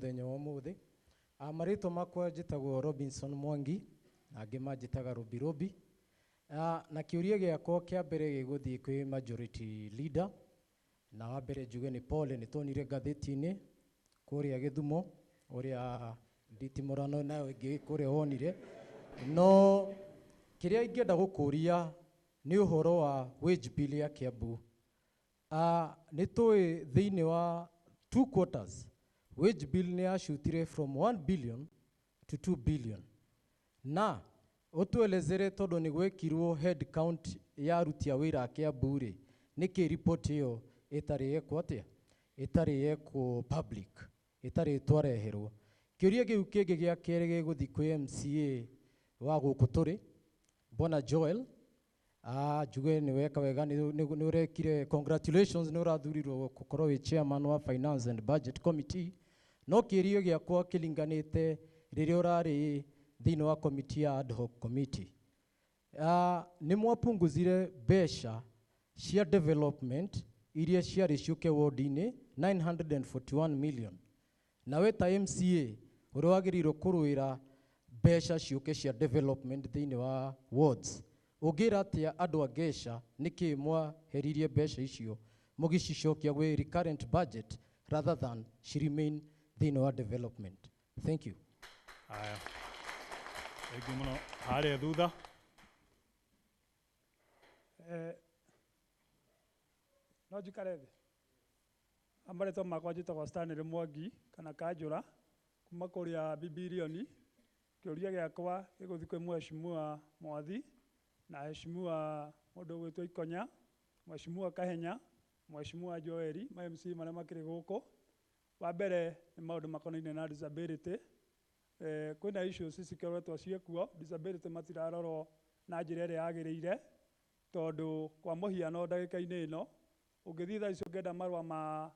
Mũthenya wa ũmũthĩ. Marĩtwa makwa njĩtagwo Robinson Mwangi, na angĩ manjĩtaga Robi Robi. Na kĩũria gĩakwa kĩa mbere gĩgũthiĩ kwĩ majority leader, na wa mbere njuge nĩ pole, nĩ tuonire ngathĩti-inĩ kũrĩa Gĩthumo ũrĩa nditimũrano nayo ĩngĩ kũrĩa wonire. No kĩrĩa ingĩenda gũkũria nĩ ũhoro wa wage bill ya Kiambu. Nĩ tũĩ thĩinĩ wa 2 quarters wage bill nĩ yacutire from 1 billion to 2 billion, na ũtuelezere tondũ nĩ gwekirwo head count ya aruti a wĩra a Kiambu rĩ, nĩkĩ report ĩyo ĩtarĩ yekwo atĩa, ĩtarĩ yekwo public, ĩtarĩ twareherwo? Kĩũria kĩu kĩngĩ gĩa kerĩ gĩgũthiĩ kwĩ MCA wa gũkũ tũrĩ, Bwana Joel. Njuge nĩ weka wega, nĩ ũrekire, congratulations, nĩ ũrathurirwo gũkorwo wĩ chairman wa Finance and Budget Committee. No kĩũria gĩakwa kĩlinganĩte rĩrĩa ũrarĩ thĩinĩ wa committee ya ad hoc committee, nĩ mwapunguzire mbeca cia development iria ciarĩ ciũke ward-inĩ 941 million. Nawe ta MCA ũrĩa wagĩrĩirwo kũrũĩra mbeca ciũke cia development thĩinĩ wa wards, ũngĩra atĩa andũ a Ngeca nĩkĩ mwaheririe mbeca icio mũgĩcicokia gwĩ recurrent budget rather than she remain thĩinĩ wa development? Thank you. Haya, thengiũ mũno. Harĩa thutha. No njikare thĩ. Marĩtwa makwa njĩtagwo Stanley Mwangi kana Kanjũra kuma kũrĩa Bibilioni. Kĩũria gĩakwa gĩgũthiĩ kwĩ Mheshimiwa Mwathi na Mheshimiwa mũndũ ũgwĩtwo Ikonya, Mheshimiwa Kahenya, Mheshimiwa Joeli, ma MC marĩa makĩrĩ gũkũ. Wa mbere nĩ maũndũ makonainie na disability. Kwĩna issues cikoretwo ciĩkuo, disability matirarorwo na njĩra ĩrĩa yagĩrĩire, tondũ kwa mũhiano ndagĩka-inĩ ĩno ũngĩthiĩ thaa ici ũngĩenda marũa ma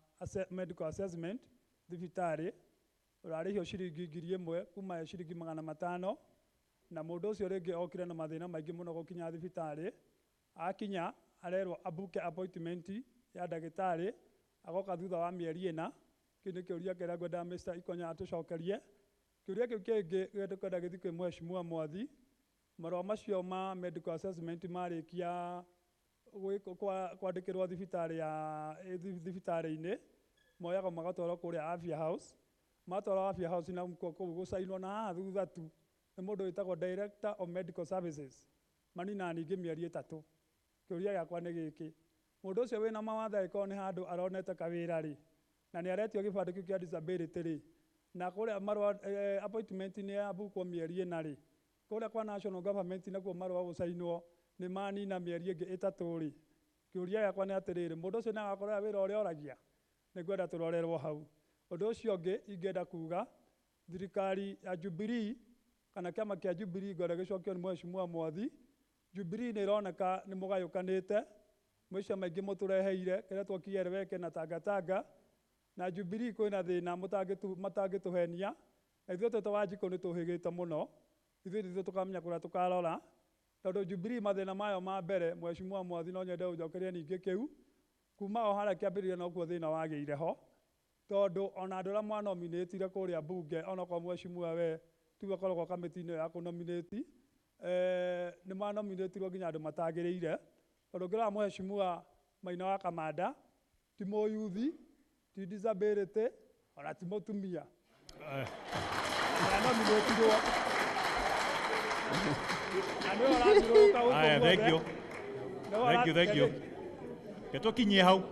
medical assessment thibitarĩ, ũrarĩhio ciringi 1,000 kuma ciringi 500, na mũndũ ũcio rĩngĩ okire na mathĩna maingĩ mũno gũkinya thibitarĩ. Akinya arerwo abuke appointment ya ndagĩtarĩ agoka thutha wa mĩeri 4. Kĩu nĩ kĩũria kĩrĩa ngwendaga Mr. Ikonya atũcokerie. Kĩũria kĩu kĩngĩ gĩkwenda gĩthiĩ kwĩ Mheshimiwa Mwathi: marũa macio ma medical assessment marĩkia kwandĩkĩrwo thibitarĩ ya thibitarĩ-inĩ, moyagwo magatwarwo kũrĩa Afya House. Matwarwo Afya House na kũu gũcainwo na haha thutha tu nĩ mũndũ wĩtagwo Director of Medical Services, maninaga ningĩ mĩeri 3. Kĩũria gĩakwa nĩ gĩkĩ: mũndũ ũcio wĩna mawathe angĩkorwo nĩ handũ aronete kawĩra rĩ, na nĩ aretio gĩbandĩ kĩu kĩa disability rĩ, na kũrĩa marũa appointment nĩ yabukwo mĩeri 4 rĩ, kũrĩa kwa national government nakuo marũa gũcainwo nĩ manina mĩeri ĩngĩ 3 rĩ, kĩũria gĩakwa nĩ atĩrĩrĩ, mũndũ ũcio nĩ agakorera wĩra ũrĩa oragia? Nĩ ngwenda tũrorerwo hau. Ũndũ ũcio ũngĩ ingĩenda kuga, thirikari ya Jubilee kana kĩama kĩa Jubilee, ngwenda gĩcokio nĩ Mheshimiwa Mwathi. Jubilee nĩ ĩroneka nĩ mũgayũkanĩte, maica maingĩ mũtũreheire kĩretwo kieleweke na tangatanga na Jubilee kwĩna thĩna matangĩtũhenia, na ithuĩ twĩta Wanjikũ nĩ tũhĩgĩte mũno. Ithuĩ nithuĩ tũkamenya kũrĩa tũkarora, tondũ Jubilee mathĩna mayo ma mbere, Mheshimiwa Mwathi, no nyende ũnjokerie ningĩ kĩu kuma o harĩa kĩambĩrĩria nokuo thĩna wagĩire ho, tondũ ona andũ arĩa mwanominĩtire kũrĩa mbunge, onokorwo Mheshimiwa we tiwe ũkoragwo kamĩtĩ-inĩ ĩyo ya kũnominĩti, nĩ manominĩtirwo nginya andũ matagĩrĩire, tondũ ũngĩrora Mheshimiwa Maina wa Kamanda ti mũyuthi, ti disability, ona ti mũtumia, anominĩtirwo na nĩwe ũrathiũrũrũka gũkũ Haya, thank guothe. you. Nĩwe Thank you, thank you. Ke tũkinyie hau.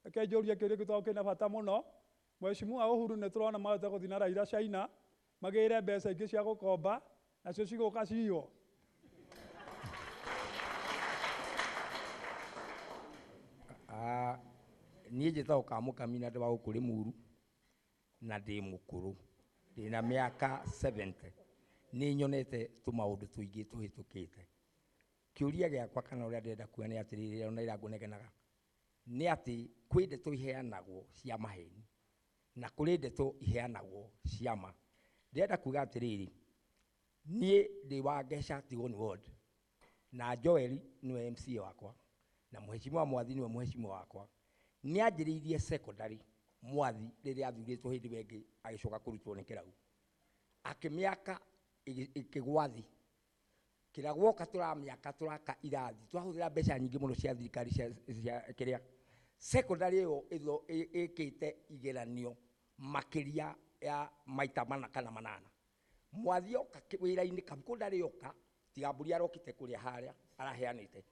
Reke njũrie kĩũria kĩu tondũ kĩna bata mũno. Mheshimiwa Uhuru, nĩ tũrona mahota gũthiĩ na Raila China magĩre mbeca ingĩ cia gũkomba, nacio cigũka ciywo. Niĩ njĩtagwo Kamũkami na ndĩ wa gũkũ Rĩmuru na ndĩ mũkũrũ, ndĩna mĩaka 70. Nĩ nyonete tũmaũndũ tũingĩ tũhĩtũkĩte. Kĩũria gĩakwa kana ũrĩa ndĩrenda kuga nĩ atĩrĩrĩ, ona ira ngũnegenaga nĩ atĩ kwĩ ndeto iheanagwo cia maheni na kũrĩ ndeto iheanagwo cia ma. Ndĩrenda kuga atĩrĩrĩ, niĩ ndĩ wa Ngeca Tigoni Ward na Joel nĩwe MCA wakwa na Mheshimiwa Mwathi nĩwe mheshimiwa wakwa. Nĩ anjĩrĩirie secondary Mwathi rĩrĩa athurĩtwo hĩndĩ ĩyo ĩngĩ agĩcoka kũrutwo nĩ Kĩrau. Akĩmĩaka ĩkĩgwa thĩ. Kĩrau oka tũramĩaka tũraka irathi, twahũthĩra mbeca nyingĩ mũno cia thirikari cia kĩrĩa. Secondary ĩyo ĩkĩte igeranio makĩria ya maita mana kana manana. Mwathi oka wĩra-inĩ Kabuku ndarĩ oka, tiga mbũri arokĩte kũrĩa harĩa araheanĩte.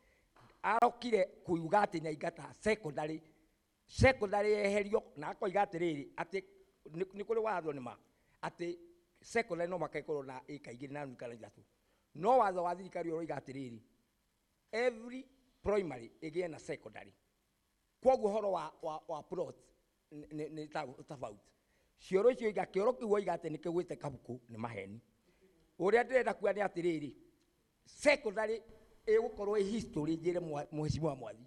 Arokire kuuga atĩ nĩaingata secondary, secondary yeherio na akoiga atĩrĩrĩ atĩ nĩ kũrĩ watho nĩ ma atĩ secondary no mũhaka ĩkorwo na ĩka igĩrĩ na nuthu kana ithatũ. No watho wa thirikari ũroiga atĩrĩrĩ, every primary ĩgĩe na secondary. Kwoguo ũhoro wa plot nĩ tofauti. Cioro icio iga, kĩoro kĩu oiga atĩ nĩ kĩgwĩte Kabuku nĩ maheni. Ũrĩa ndĩrenda kuga nĩ atĩrĩrĩ, secondary ĩgũkorwo ĩ history njĩre mheshimiwa Mwathi.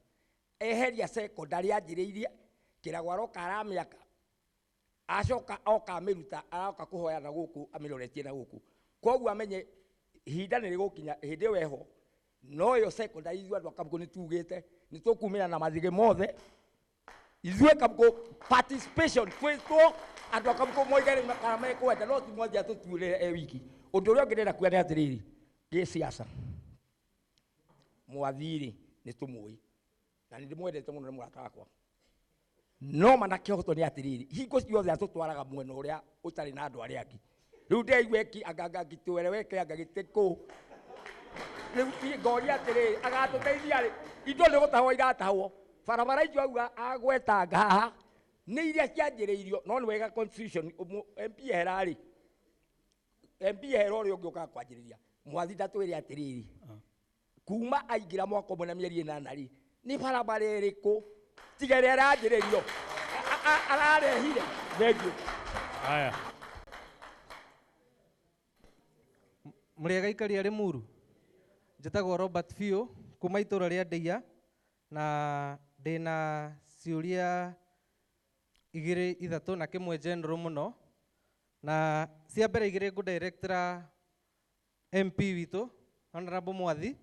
Eheria secondary anjĩrĩirie, Kĩragũ aroka aramĩaka, acoka oka amĩruta, aroka kũhoya na gũkũ amĩroretie na gũkũ. Kwoguo amenye ihinda nĩ rĩgũkinya hĩndĩ ĩyo eho, no ĩyo secondary ithuĩ andũ a Kabuku nĩ tugĩte nĩ tũkumĩra na mathigĩ mothe. Ithuĩ Kabuku participation twĩtwo andũ a Kabuku moige rĩ kana mekwenda, no ti Mwathi atũtuĩrĩre e wiki. Ũndũ ũrĩa ũngĩ ndĩrenda kuga nĩ atĩrĩrĩ, gĩciaca Mwathi rĩ nĩ tũmũĩ na nĩ ndĩmwendete mũno nĩ mũrata wakwa. No mana kĩhoto nĩ atĩrĩrĩ, hingo ciothe atũtwaraga mwena ũrĩa ũtarĩ na andũ arĩa angĩ. Rĩu ndĩraigua eki anganga gĩtwereweke anga gĩtĩ kũ. Rĩu niĩ ngoria atĩrĩrĩ, agatũteithia rĩ? Indo nĩ gũtahwo iratahwo. Barabara icio auga agwetanga haha nĩ iria cianjĩrĩirio, no nĩ wega constitution, MP ehera rĩ, MP ehera ũrĩa ũngĩ ũkaga kwanjĩrĩria. Mwathi ndatwĩre atĩrĩrĩ, kuma aingĩra mwaka ũmwe na mĩeri ĩnana rĩ, nĩ barabara ĩrĩkũ tiga ĩrĩa ĩranjĩrĩrio ararehire? Thank you. Haya. Mũrĩega aikari a Limuru. Njĩtagwo Robert Fiu kuma itũra rĩa Ndeia na ndĩna ciũria igĩrĩ ithatũ na kĩmwe general mũno. Na cia mbere igĩrĩ ngũdirectĩra MP witũ Honorable Mwathi.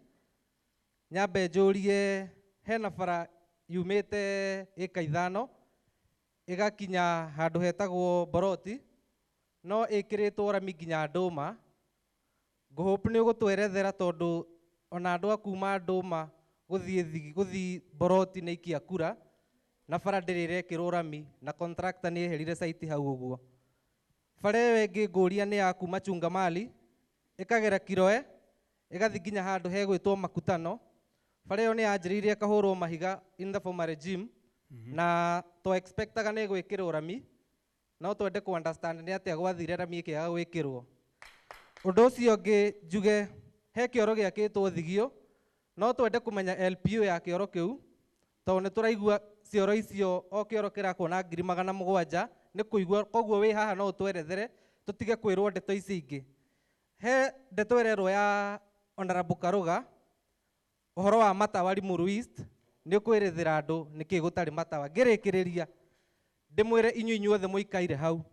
Nyambe njũrie hena bara yumĩte ĩka ithano ĩgakinya handũ hetagwo Boroti no ĩkĩrĩtwo rami nginya Ndũma. Ngũhope nĩ ũgũtwerethera tondũ ona andũ a kuma Ndũma gũthiĩ Boroti nĩ ikia kura na bara ndĩrĩ ĩrekĩrwo rami na contractor nĩ eherire site hau ũguo. Bara ĩyo ĩngĩ ngũria nĩ ya kuma Chungamali ĩkagera Kiroe ĩgathiĩ nginya handũ hegwĩtwo Makutano. Bara ĩyo nĩ yanjĩrĩirie ĩkahũrwo mahiga in the former regime na twa expectaga nĩ ĩgwĩkĩrwo rami no twende ku understand nĩ atĩa gwathire rami ĩkĩaga gwĩkĩrwo. Ũndũ ũcio ũngĩ njuge he kĩoro gĩakĩtwo Thigio no twende kũmenya LPO ya kĩoro kĩu tondũ nĩ tũraigua cioro icio o kĩoro kĩrakwo na ngiri magana mũgwanja nĩ kũigua, koguo wĩ haha no ũtwerethere tũtige kwĩrwo ndeto ici ingĩ. He ndeto ĩrerwo ya Honorable Karuga ũhoro wa matawa Limuru East nĩ ũkwĩrethera andũ nĩkĩ gũtarĩ matawa. Ngĩrĩkĩrĩria ndĩmwĩre inyuĩ inyuothe mũikaire hau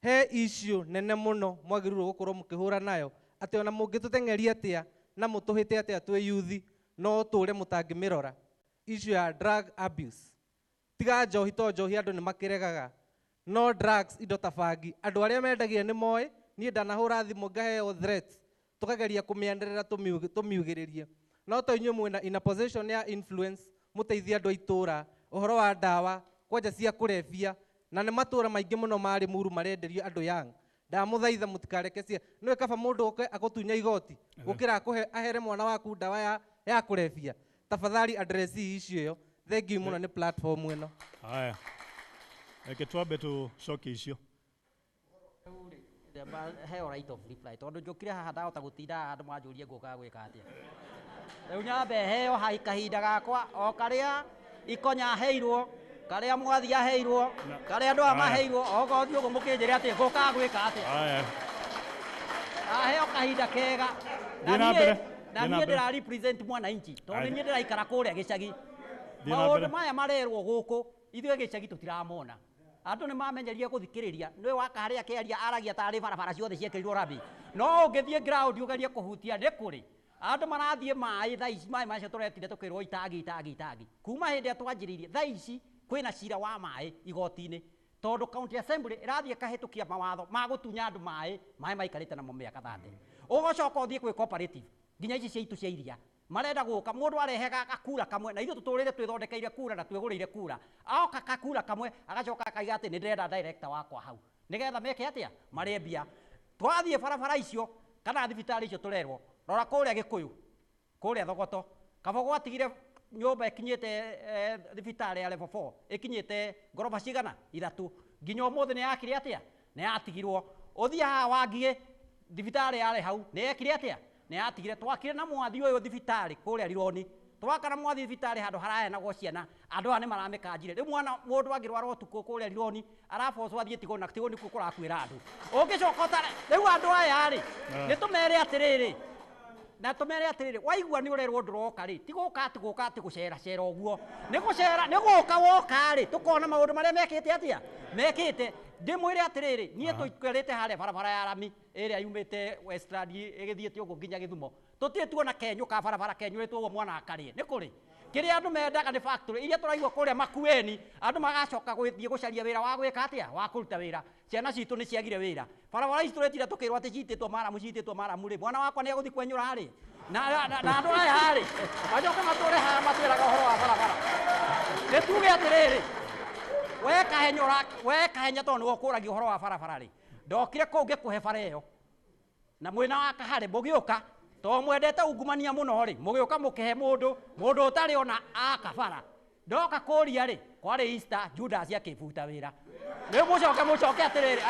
he issue nene mũno mwagĩrĩirwo gũkorwo mũkĩhũra nayo atĩ ona mũngĩtũteng'eria atĩa na mũtũhĩte atĩa twĩ youth no tũre mũtangĩmĩrora. Issue ya drug abuse, tiga njohi to njohi andũ nĩ makĩregaga, no drugs indo ta bangi andũ arĩa mendagia nĩ moĩ. Niĩ ndanahũra thimũ ngaheo threats tũkageria kũmĩanĩrĩra tũmiugĩrĩrie, no to inyuĩ mwĩna in a position ya influence mũteithie andũ a itũra ũhoro wa ndawa kwanja cia kũrebia na nĩ matũra maingĩ mũno ma Limuru marenderio andũ young. Ndamũthaitha mũtikareke cia nĩwe kaba mũndũ oke agũtunya igoti gũkĩra akũhe ahere mwana waku ndawa ya kũrebia. Tafadhali address issue ĩyo. Thank you mũno nĩ platform ĩno. Haya. Reke twambe tũcokie icio. Heo right of reply tondu njukire haha ndahota gutinda haha andu manjũrie ngũkaga gwĩka atĩa. Rĩu nyambe heo hai kahinda gakwa o karĩa ikonya heirwo karĩa Mwathi aheirwo karĩa andũ aya maheirwo okorwo ti ũguo mũkĩnjĩre atĩ ngũkaga gwĩka atĩa. Haya. Aheo kahinda kega. Thiĩ na mbere. Na Thiĩ na niĩ mbere. ndĩra represent mwananchi tondũ Haya. niĩ ndĩraikara kũrĩa gĩcagi. Thiĩ na Maũndũ mbere. maya marerwo gũkũ ithuĩ gĩcagi tũtiramona. Andũ nĩ mamenyerie gũthikĩrĩria nĩwe waka harĩa akĩaria aragia tarĩ barabara ciothe ciekĩrirwo rami no ũngĩthiĩ ground ũgerie kũhutia nĩ kũrĩ andũ marathiĩ maĩ thaa ici maĩ macio tũretire tũkĩrwo itangi itangi itangi kuma hĩndĩ ĩrĩa twanjĩrĩirie thaa ici Kwĩna cira wa maĩ igoti-inĩ tondũ county assembly ĩrathiĩ ĩkahĩtũkia mawatho ma gũtunya andũ maĩ, maĩ maikarĩte namo mĩaka 30. Ũgacoka ũthiĩ kwĩ cooperative nginya ici cia itu cia iria marenda gũka mũndũ arehe gakura kamwe na ithuĩ tũtũrĩre twĩthondekeire kura na twĩgũrĩire kura, aoka kakura kamwe agacoka akaiga atĩ nĩ ndĩrenda director wakwa hau nĩgetha meke atĩa, marĩe mbia. Twathiĩ barabara icio kana thibitarĩ icio tũrerwo rora kũrĩa Gĩkũyũ, kũrĩa Thogoto, Kabogo atigire nyũmba ĩkinyĩte thibitarĩ ya level 4 ĩkinyĩte ngoroba cigana 3 nginya ũmũthĩ nĩ yakire atĩa, nĩ yatigirwo. Ũthiĩ haha Wangigĩ thibitarĩ yarĩ hau nĩ yekire atĩa, nĩ yatigire. Twakire na mwathi ũyũ thibitarĩ kũrĩa Rironi, twaka na mwathi thibitarĩ handũ haraheanagwo ciana, andũ aya nĩ maramĩkanjire. Rĩu mwana mũndũ angĩrwara ũtukũ kũrĩa Rironi arabocwo athiĩ Tigoni, na Tigoni nĩkuo kũrakuĩra andũ. Ũngĩcoka ũtare rĩu andũ aya rĩ, nĩ tũmere atĩrĩrĩ, na tũmere atĩrĩrĩ, waigua nĩ ũrerwo ndũroka rĩ, ti gũka atĩ gũka atĩ gũceracera ũguo, nĩ gũcera nĩ gũka woka rĩ, tũkona maũndũ marĩa mekĩte atĩa, mekĩte. Ndĩmwĩre atĩrĩrĩ, niĩ tũikarĩte harĩa barabara ya rami ĩrĩa yumĩte Westland ĩgĩthiĩte ũguo nginya Gĩthumo, tũtirĩ tuona kenyũ ka barabara kenyũrĩtwo ũguo mwana akarĩe, nĩ kũrĩ kĩrĩa andũ mendaga nĩ factory iria tũraigua kũrĩa Makueni, andũ magacoka gũthiĩ gũcaria wĩra wa gwĩka atĩa, wa kũruta wĩra. Ciana citũ nĩ ciagire wĩra, barabara ici tũretira tũkĩrwo atĩ citĩtwo maramu, citĩtwo maramu rĩ, mwana wakwa nĩ egũthiĩ kwenyũra rĩ, na andũ aya rĩ macoke matũre haha matwĩraga ũhoro wa barabara. Nĩ tuge atĩrĩrĩ, we kahenya tondũ nĩwe ũkũragia ũhoro wa barabara rĩ, ndokire kũu ngĩkũhe bara ĩyo na mwĩna wa Kahare mũgĩũka, tondũ mwendete ungumania mũno rĩ, mũgĩũka mũkĩhe mũndũ ũtarĩ ona aka bara. Ndoka kũria rĩ, kwarĩ Easter, Judas akĩbuta wĩra. Rĩu mũcoke mũcoke atĩrĩrĩ,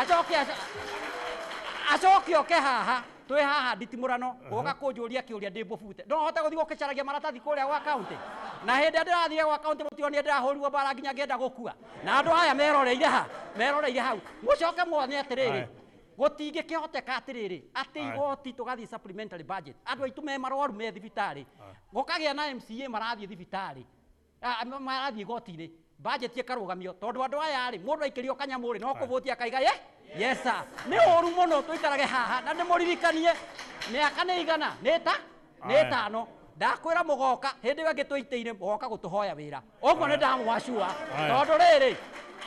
acoke oke haha, twĩ haha nditimũrano, gũka kũnjũria kĩũria ndĩmbũbute. No hote gũthiĩ gũkĩcaragia maratathi kũrĩa gwa county. Na hĩndĩ ĩrĩa ndĩrathire gwa county mũtionire ndĩrahũrirwo mbara nginya ngĩenda gũkua. Na andũ aya meroreire ha, meroreire hau. Mũcoke muone atĩrĩrĩ, gũtingĩkĩhoteka atĩrĩrĩ atĩ igoti tũgathiĩ supplementary budget, andũ aitũ me marwaru me thibitarĩ, gũkagĩa na MCA marathiĩ thibitarĩ, marathiĩ igoti-inĩ, budget ĩkarũgamio tondũ andũ aya rĩ, mũndũ aikĩrio kanyamũ rĩ, no kũbũtia akaiga ye yes sir. Nĩ ũru mũno tũikarage haha na ndĩmũririkanie mĩaka nĩ igana nĩ ta nĩ ĩtano ndakwĩra mũgoka hĩndĩ ĩyo ĩngĩ tũitĩire mũgoka gũtũhoya wĩra ũguo nĩ ndamwacua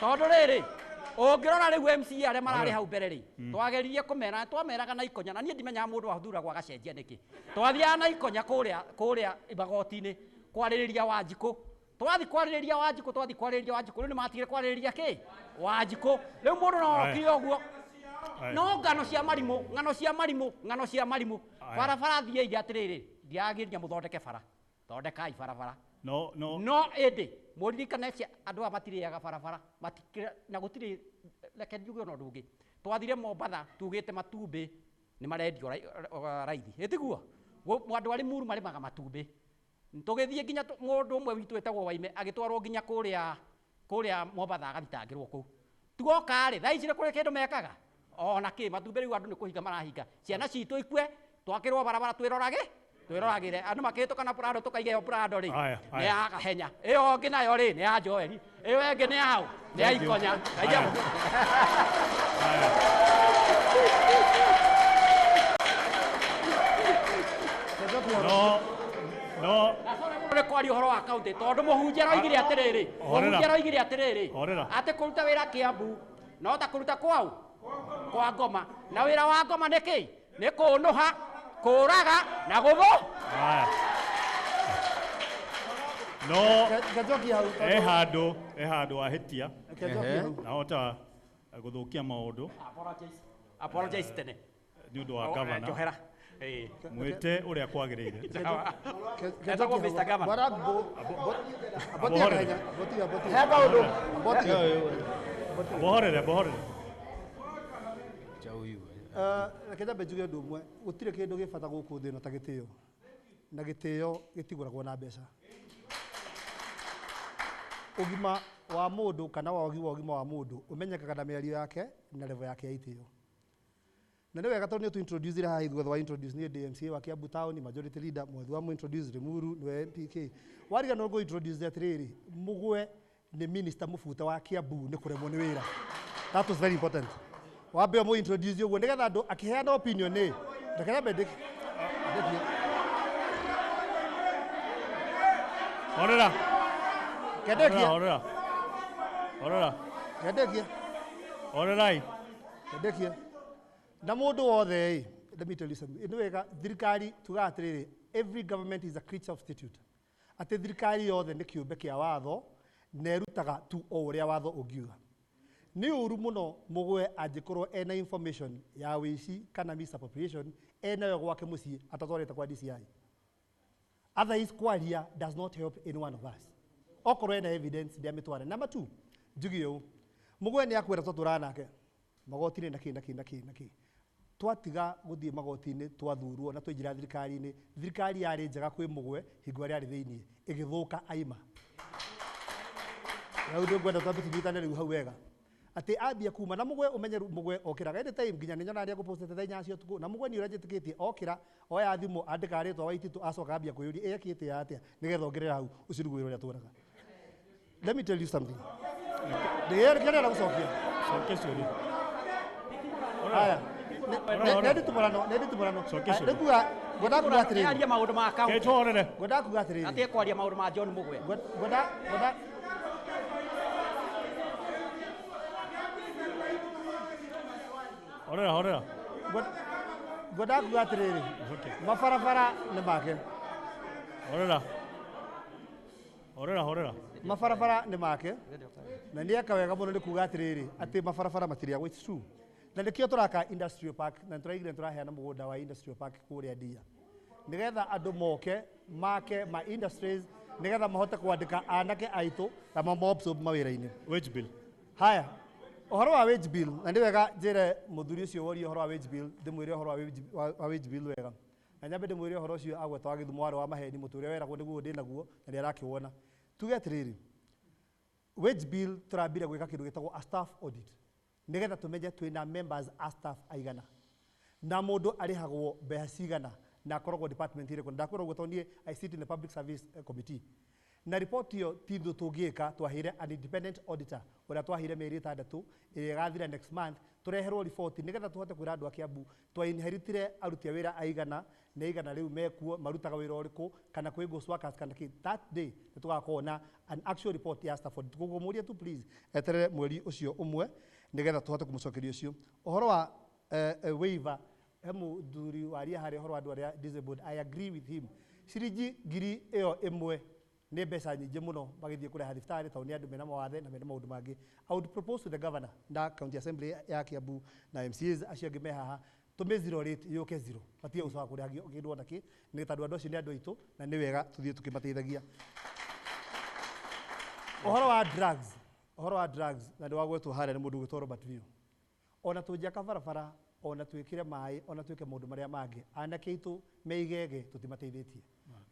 tondũ rĩrĩ ũngĩrora rĩu MCA arĩa mararĩ hau mbere rĩ, twageririe kũmera, twameraga na ikonya, na niĩ ndimenyaga mũndũ athuragwo agacenjia nĩkĩ. Twathiaga na ikonya kũrĩa magoti-inĩ kwarĩrĩria Wanjikũ, twathiĩ kwarĩrĩria Wanjikũ, twathiĩ kwarĩrĩria Wanjikũ, rĩu nĩmatigire kwarĩrĩria kĩ Wanjikũ. Rĩu mũndũ no okire ũguo, no ng'ano cia marimũ, ng'ano cia marimũ, ng'ano cia marimũ. Barabara thiĩ iria atĩrĩrĩ, ndiagĩria mũthondeke bara, thondekai barabara. No no no ĩndĩ mũririkane andũ aya matirĩaga barabara, na gũtirĩ, reke njuge ona ũndũ ũngĩ. Twathire Mombatha tugĩte matumbĩ nĩ marendio raithi, ĩtiguo andũ arĩ Muru marĩmaga matumbĩ. Tũgĩthiĩ nginya mũndũ ũmwe witũ wĩtagwo Waime agĩtwarwo nginya kũrĩa Mombatha agathitangĩrwo kũu. Tuoka rĩ, thaa ici nĩ kũrĩ kĩndũ mekaga ona kĩ matumbĩ rĩu andũ nĩ kũhinga marahinga, ciana citũ ikue, twakĩrwo barabara twĩrorage twĩroragĩre andũ makĩhĩtũka na Prado tũkaiga ĩyo Prado rĩ nĩ ya Kahenya, ĩyo ĩngĩ nayo rĩ nĩ ya Joeli, ĩyo ĩngĩ nĩ ya nĩ ya Ikonya. No no nĩ kwaria ũhoro wa county tondũ mũhunjia aroigire atĩrĩrĩ, mũhunjia aroigire atĩrĩrĩ atĩ kũruta wĩra Kiambu no ta kũruta kwau kwa ngoma, na wĩra wa ngoma nĩ kĩ? Nĩ kũnũha, kũraga na gũthũ. No e handũ wahĩtia na hota gũthũkia maũndũ. Apologize tene nĩ ũndũ wa gavana. Njohera. Mwĩte ũrĩa kwagĩrĩire. Etagwo Mr. Governor. Bohorere, bohorere. Reke nyambe njuge ũndũ ũmwe, gũtirĩ kĩndũ gĩ bata gũkũ thĩ ĩno ta gĩtĩo, na gĩtĩo gĩtigũragwo na mbeca. Ũgima wa mũndũ kana wagi wa ũgima wa mũndũ ũmenyekaga na mĩario yake na level yake ya itĩo. Na nĩ wega tondũ nĩ ũtũ-introduce haha ithuothe wa introduce niĩ ndĩ MCA wa Kiambu Town, majority leader, mwathi wa mu-introduce Limuru nĩwe MPK. Wariganĩrwo ngũ-introduce atĩrĩrĩ, Mũgwe nĩ minister mũbute wa Kiambu nĩ kũremwo nĩ wĩra. That was very important. Wambe ũmũ introduce ũguo nĩgetha andũ akĩheana opinion ĩ, reke nyambe ndĩkie. Horera. Kendekia. Horera. Horera. Ndendekie. Horerai. Ndendekie. Na mundu wothe ĩ, let me tell you something. Nĩ wega thirikari tugaga atĩrĩrĩ, every government is a creature of statute. Atĩ thirikari yothe nĩ kĩũmbe kĩa watho na ĩrutaga tu o ũrĩa watho ũngiuga. Nĩ ũru mũno mũgwe angĩkorwo ena information ya wĩici kana misappropriation enayo gwake mũciĩ atatwarĩte kwa DCI. Otherwise kwaria does not help any one of us. Okorwo ena evidence ndiamĩtware. Number 2, njuge ũũ, mũgwe nĩ akwĩra twatũraga nake magoti-inĩ na kĩ na kĩ na kĩ na kĩ. Twatiga gũthiĩ magoti-inĩ twathurwo na twaingĩra thirikari-inĩ, thirikari yarĩ njega kwĩ mũgwe hingo ĩrĩa arĩ thĩiniĩ, ĩgĩthũka aima. Rĩu ndĩngwenda twambe tũnyitane rĩu hau wega. Atĩ ambia kuma na mũgwe ũmenye mũgwe okĩraga any time nginya nĩ nyonaga arĩa ngũpostete thaa inya cia ũtukũ na mũgwe nĩ ũrĩa njĩtĩkĩtie okĩra oya thimũ andĩka rĩtwa Waititu acoka ambia kwĩyũria ekĩte atĩa nĩgetha ongerere hau ũcio nĩguo wĩra ũrĩa tũraga. Let me tell you something. Ndĩrenda gũcokia. Cokia ciũria. Haya. Nĩ nditumũrano. Nĩ ngwenda kuga atĩrĩrĩ. Aria maũndũ ma county. Kĩtũhorere. Ngwenda kuga atĩrĩrĩ. Atige kwaria maũndũ ma John Mugwe. Ngwenda Horera, horera. Ngwenda kuga atĩrĩrĩ. Mabarabara nĩ make. Horera. Horera, horera. Mabarabara nĩ make. Na nĩ eka wega mũno nĩ kuga atĩrĩrĩ atĩ mabarabara matirĩagwo, it's true. Na nĩkĩo tũraka industrial park na nĩtũraigire nĩtũraheana mũgũnda wa industrial park kũrĩa Ndia. Nĩgetha andũ moke make ma industries nĩgetha mahote kwandĩka anake aitũ na mamobsorb mawĩra-inĩ. Wage bill. Haya. Ũhoro wa wage bill, na nĩ wega njĩre mũthuri ũcio woria ũhoro wa wage bill, ndĩmwĩre ũhoro wa wage bill wega. Na nyambe ndĩmwĩre ũhoro ũcio agweta wa Gĩthumo warĩ wa maheni mũtũ ũrĩa weragwo nĩguo ndĩ naguo na nĩarakĩwona. Tuge atĩrĩrĩ, wage bill tũrambire gwĩka kĩndũ gĩtagwo a staff audit nĩgetha tũmenye twĩna members a staff aigana na mũndũ arĩhagwo mbeca cigana na akoragwo department ĩrĩkũ. Ndakwĩra ũguo tondũ niĩ I sit in the public service committee. Na report ĩyo ti ithuĩ tũngĩka, twaheire an independent auditor ũrĩa twaheire mĩeri 6 ĩrĩa ĩgathira next month, tũreherwo report nĩgetha tũhote kwĩra andũ a Kiambu twa-inheritire aruti a wĩra aigana na igana rĩu mekuo marutaga wĩra ũrĩkũ kana kwĩ ghost workers kana kĩ. That day nĩ tũgakorwo na an actual report ya staff audit. Koguo mũrie tu please eterere mweri ũcio ũmwe nĩgetha tũhote kũmũcokeria ũcio. Ũhoro wa waiver, he mũthuri waria harĩa ũhoro wa andũ arĩa disabled, I agree with him. Ciringi ngiri ĩyo ĩmwe nĩ mbeca nyingĩ mũno magĩthiĩ kũrĩha thibitarĩ tondũ nĩ andũ mena mawathe na mena maũndũ mangĩ. I would propose to the governor na county assembly ya Kiambu na MCAs acio angĩ me haha tũmĩ zero rate yũke zero, matige gũcoka kũrĩha kĩndũ ona kĩ, nĩ tondũ andũ acio nĩ andũ aitũ na nĩ wega tũthiĩ tũkĩmateithagia. Ũhoro wa drugs, ũhoro wa drugs na nĩ wagwetwo harĩa nĩ mũndũ ũgwĩtwo Robert View. Ona tũngĩaka barabara, ona twĩkĩre maĩ, ona twĩke maũndũ marĩa mangĩ, anake aitũ me igege tũtimateithĩtie.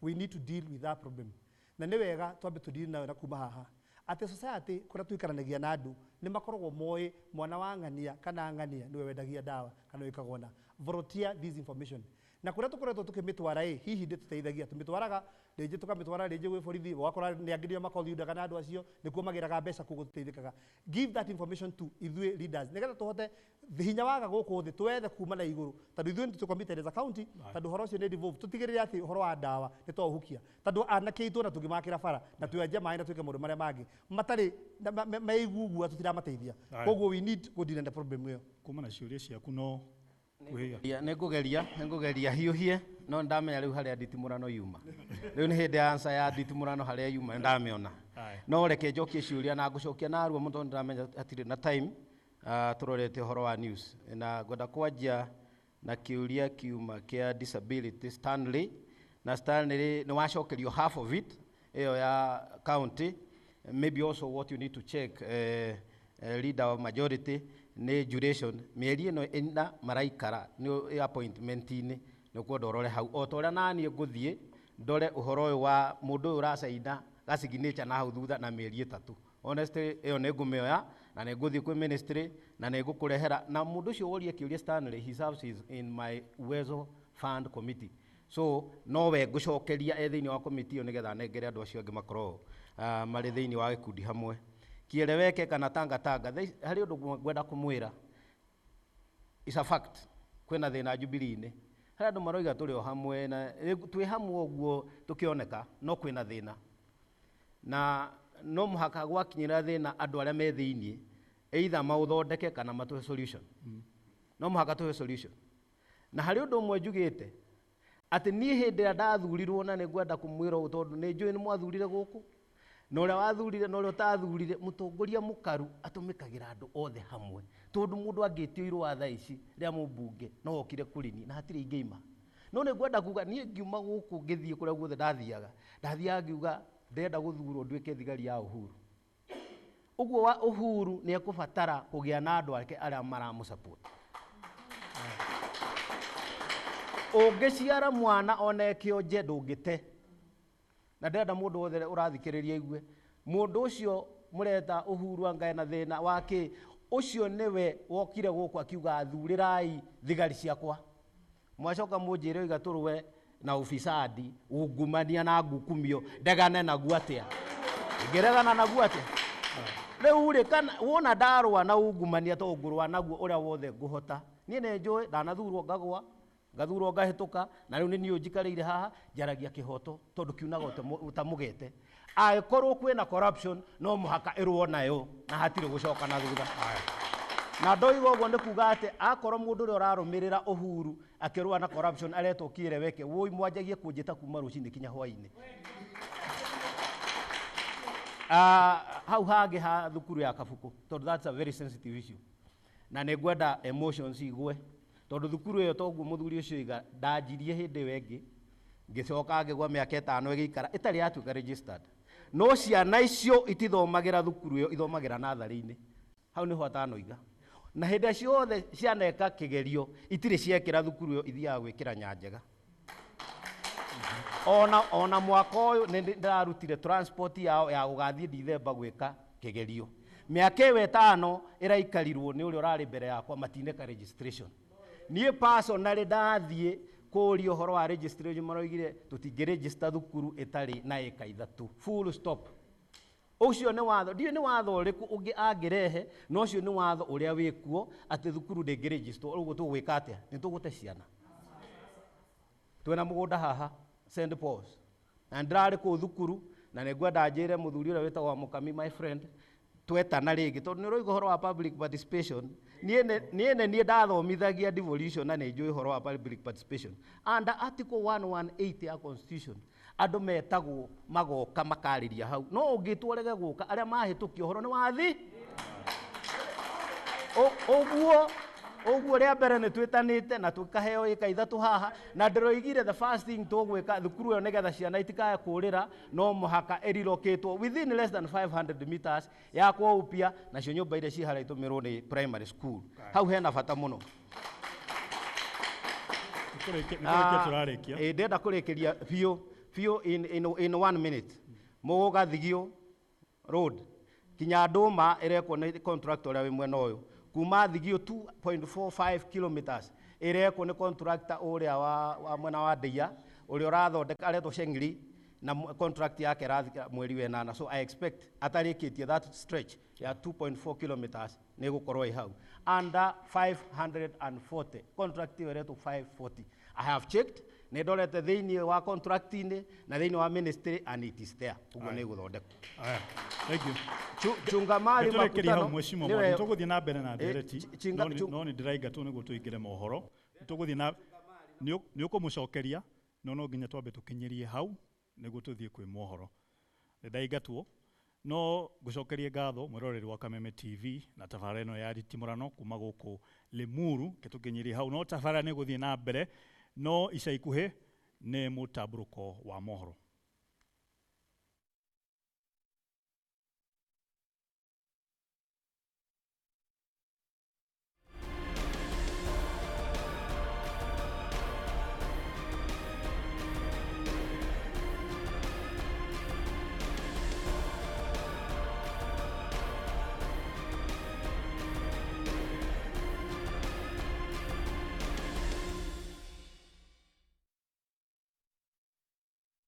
We need to deal with that problem. Na nĩ wega twambe tũ deal nayo na kuma haha. Atĩ society kũrĩa tũikaranagia na andũ nĩ makoragwo moĩ mwana wa ng'ania kana ng'ania nĩwe wendagia ndawa kana wĩkagwo na. Volunteer this information. Na kũrĩa tũkoretwo tũkĩmĩtwara ĩ, hihi ndĩtũteithagia, tũmĩtwaraga rĩngĩ tũkamĩtwara rĩngĩ gwĩ borithi, ũgakora nĩ angĩ nĩo makothiundaga na andũ acio nĩkuo magĩraga mbeca koguo tũteithĩkaga. Give that information to ithuĩ leaders nĩgetha tũhote hinya waga gũkũ thĩ twethe kuma na igũrũ tondũ ithuĩ nĩ tũ-committed as a county tondũ ũhoro ũcio nĩ devolved, tũtigĩrĩre atĩ ũhoro wa ndawa nĩ twaũhukia tondũ anake aitũ na tũngĩmakĩra bara na twenje maĩ na twĩke maũndũ marĩa mangĩ matarĩ meigugua tũtiramateithia. Koguo we need kũ deal na problem ĩyo. Kuma na ciũria ciaku no Nĩngũgeria hiũhie no ndamenya rĩu harĩa nditimũrano yuma. Rĩu nĩ hĩndĩ ya answer ya nditimũrano harĩa yuma ndamĩona. No reke njokie ciũria na ngũcokia narua mũno tondũ ndĩramenya hatirĩ na time, tũrorete ũhoro wa news. Na ngwenda kwanjia na kĩũria kiuma kĩa disability Stanley, na Stanley nĩ wacokerio half of it ĩyo ya county. Maybe also what you need to check, leader of majority nĩ duration mĩeri ĩno ĩna maraikara nĩ appointment-inĩ nĩ kwenda ũrore hau o ta ũrĩa naniĩ ngũthiĩ ndore ũhoro ũyũ wa mũndũ ũyũ ũracaina ga signature na hau thutha na mĩeri 3. Honestly ĩyo nĩ ngũmĩoya na nĩ ngũthiĩ kwĩ ministry na nĩ ngũkũrehera na mũndũ ũcio worie kĩũria Stanley, he serves is in my Uwezo Fund committee, so no we ngũcokeria e thĩinĩ wa committee ĩyo nĩgetha nengere andũ acio angĩ makorwo marĩ thĩinĩ wa gĩkundi hamwe. Kieleweke kana tanga tanga harĩ ũndũ ngwenda kũmwĩra, is a fact kwĩna thĩna Jubilee-inĩ harĩ andũ maroiga tũrĩ o hamwe na twĩ hamwe ũguo tũkĩoneka no kwĩna thĩna na No mũhaka gwakinyĩra thĩna andũ arĩa me thĩiniĩ either maũthondeke kana matũhe solution. No mũhaka tũhe solution. Na harĩ ũndũ ũmwe njugĩte atĩ niĩ hĩndĩ ĩrĩa ndathurirwo, na nĩ ngwenda kũmwĩra ũũ tondũ nĩ njũĩ nĩ mwathurire gũkũ na ũrĩa wathurire na ũrĩa ũtathurire, mũtongoria mũkaru atũmĩkagĩra andũ othe hamwe, tondũ mũndũ angĩtio irũa thaa ici rĩa mũmbunge no okire kũrĩ niĩ na hatirĩ ingĩima. No nĩ ngwenda kuga niĩ ngiuma gũkũ ngĩthiĩ kũrĩa guothe ndathiaga, ndathiaga ngiuga ndĩrenda gũthurwo nduĩke thigari ya Uhuru. Ũguo wa Uhuru nĩ ekũbatara kũgĩa na andũ ake arĩa maramũsupport. Ũngĩciara mwana ona kĩonje ndũngĩte. Na ndĩrenda mũndũ wothe ũrathikĩrĩria aigue, mũndũ ũcio mũreta Uhuru anga ena thĩna wa kĩ, ũcio nĩwe wokire gũkũ akiuga thurĩrai thigari ciakwa. Mwacoka mũnjĩre oiga tũrũe na ufisadi, ungumania na ngukumio, ndegane naguo atĩa? Ingĩregana naguo atĩa? Rĩu rĩ, kana wona ndarũa na ungumania to ngũrũa naguo ũrĩa wothe ngũhota. Niĩ nĩ njũĩ ndanathurwo ngagwa, ngathurwo ngahĩtũka, na rĩu nĩ niĩ njikarĩire haha njaragia kĩhoto tondũ kiunaga ũtamũgete. Angĩkorwo kwĩna corruption no mũhaka ĩrũo nayo na hatirĩ gũcoka na thutha. Na ndoiga ũguo nĩ kuga atĩ akorwo mũndũ ũrĩa ũrarũmĩrĩra Uhuru akĩrũa na corruption aretwo kĩereweke, woi mwanjagie kũnjĩta kuma rũcinĩ kinya hwainĩ. Hau hangĩ ha thukuru ya Kabuku, tondũ that's a very sensitive issue, na nĩ ngwenda emotions igwe, tondũ thukuru ĩyo toguo mũthuri ũcio oiga ndanjirie hĩndĩ ĩyo ĩngĩ, ngĩcoka ngĩgwa mĩaka 5 ĩgĩikara ĩtarĩ yatuĩka registered. No ciana icio itithomagĩra thukuru ĩyo, ithomagĩra natharĩ-inĩ. Hau nĩho atanoiga. Na hĩndĩ ciothe cianeka kĩgerio itirĩ ciekĩra thukuru ĩyo, ithiaga gwĩkĩra Nyanjega. Ona mwaka ũyũ nĩ ndĩrarutire transport yao ya gũgathiĩ Dithemba gwĩka kĩgerio. Mĩaka ĩyo 5 ĩraikarirwo nĩ ũrĩa ũrarĩ mbere yakwa matineka registration. Niĩ personally ndathiĩ kũũria ũhoro wa registration, maroigire tũtingĩregister thukuru ĩtarĩ na ĩka 3, full stop. Ũcio nĩ watho, ndiũĩ nĩ watho ũrĩkũ ũngĩ angĩrehe, no ũcio nĩ watho ũrĩa wĩkuo atĩ thukuru ndĩngĩregister. Ũguo tũgwĩka atĩa? Nĩ tũgũte ciana. Twĩna mũgũnda haha St Paul's, na ndĩrarĩ kũu thukuru, na nĩ ngwenda njĩre mũthuri ũrĩa wĩtagwo Mũkami, my friend, twetana rĩngĩ tondũ nĩ ũroiga ũhoro wa public participation. Niĩ nĩ niĩ ndathomithagia devolution na nĩ njũĩ ũhoro wa public participation. Under article 118 ya constitution, andũ metagwo magoka makarĩria hau, no ũngĩtwo ũrege gũka, arĩa mahĩtũkia ũhoro nĩ wathi. Ũguo ũguo rĩa mbere nĩ twĩtanĩte na tũkaheo ĩka 3 haha, na ndĩroigire the first thing tũgwĩka thukuru ĩyo nĩgetha ciana itikae kũrĩra, no mũhaka ĩrilokĩtwo within less than 500 meters yakwo upya, nacio nyũmba iria ciĩ harĩa itũmĩrwo nĩ primary school. Hau hena bata mũno. Nĩ tũrarĩkia. Ndĩrenda kũrĩkĩria biũ biũ in 1 minute. Mũgũga Thigio Road kinya Ndũma ĩrekwo nĩ contractor ũrĩa wĩ mwena ũyũ. Kuma Thigio 2.45 kilometers ĩrekwo nĩ contractor ũrĩa wa mwena wa Ndeia ũrĩa ũrathondeka aretwo Shengri, na contract yake ĩrathira mweri wa 8. So I expect atarĩkĩtie that stretch ya 2.4 kilometers nĩ ĩgũkorwo ĩ hau under 540. Contract ĩyo ĩretwo 540. I have checked, nĩ ndorete thĩiniĩ wa contract-inĩ na thĩiniĩ wa ministry and it is there. Ũguo nĩ ĩgũthondekwo. Aya, thank you. Chungamari Nĩtũrĩkĩria hau makutano mheshimiwa nĩwe- Mwangi. Tũgũthiĩ na mbere na ndereti. No nĩ ndĩraingatwo nĩguo tũingĩre mohoro. Tũgũthiĩ na nĩ ũkũmũcokeria, no nginya twambe tũkinyĩrie hau nĩguo tũthiĩ kwĩ mohoro. Nĩ ndaingatwo, no ngũcokerie ngatho mwĩroreri wa Kameme TV na tabarĩra ĩno ya Nditimũrano kuma gũkũ Limuru, kĩtũkinyĩrie hau. No tabarĩra nĩ ĩgũthiĩ na mbere, no ica ikuhĩ nĩ mũtambũrũko wa mohoro.